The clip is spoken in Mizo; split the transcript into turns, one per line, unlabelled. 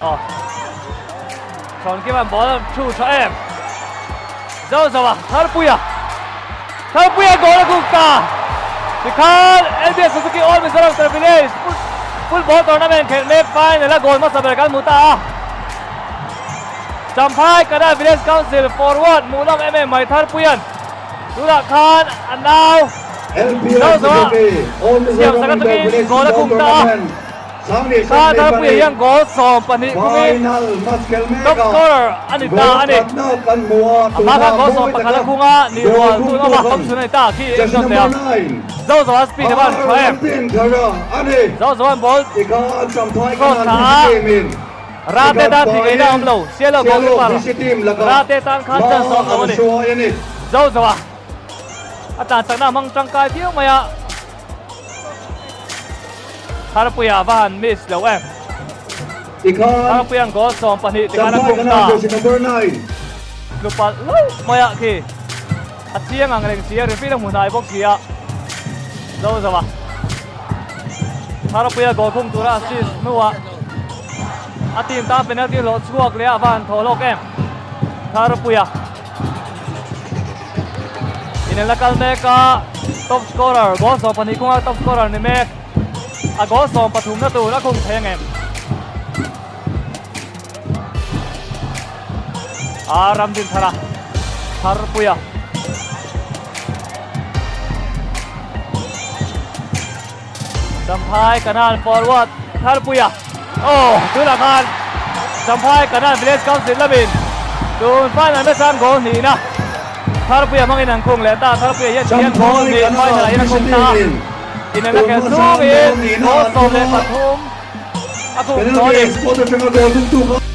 Aw. Chhawnkima'n ball a thu tha em. Zo zo a, Tharpuia. Tharpuia goal a kuk ta. Tikhan LBS Suzuki All Mizoram Star Village Football Tournament khelh mek final a goal hmasa ber kan hmu ta a. Champhai Kana Village Council forward hmuhnawm em em mai Tharpuia'n tunah khan a nau
LBS
Zo zo a
Suzuki All
siam
Mizoram
sak
Inter
atangin
Village
goal a
Football
kuk ta a.
Tournament
Kha Tharpuia hian goal 12 khungin top scorer a ni ta a ni. A hma khan goal 11 a khung a, ni rual tun awm a, awm chhun a ni ta khi en zawt leh a. Zozoa speed a van tha em. Zozoa'n ball cross tha a, Rate tan tih ngaihna a awm lo, Sialo goalkeeper Rate tan khan chance a awm lo a ni. Zozoa a tlan chakna a hmang tangkai viau mai a. Tharpuia va han miss lo em. Tharpuia'n goal 12 ti khan a khung ta. Tlu palh lo mai ah khi a chiang ang reng si a, referee a hmu hnai bawk si a. Zo zo a. Tharpuia goal khung tura assist hnuah a team tan penalty hlawh chhuak leh a va han thaw hlawk em. Tharpuia. Inelna kal mek a, top scorer goal 12 kunga top scorer ni mek. A goal 13 na tur a khung thei ang em? A Ramdin thar a, Tharpui a. Champhai Kanan forward Tharpui a. Aw, tunah khan Champhai Kanan Village Council lamin tun final match an goal hnihna Tharpuia hmangin an khung leh ta. Tharpuia hian tihian goal hnih final ah hian a khung ta a. Inelna khelh chungin goal 13 a khung tawh a ni.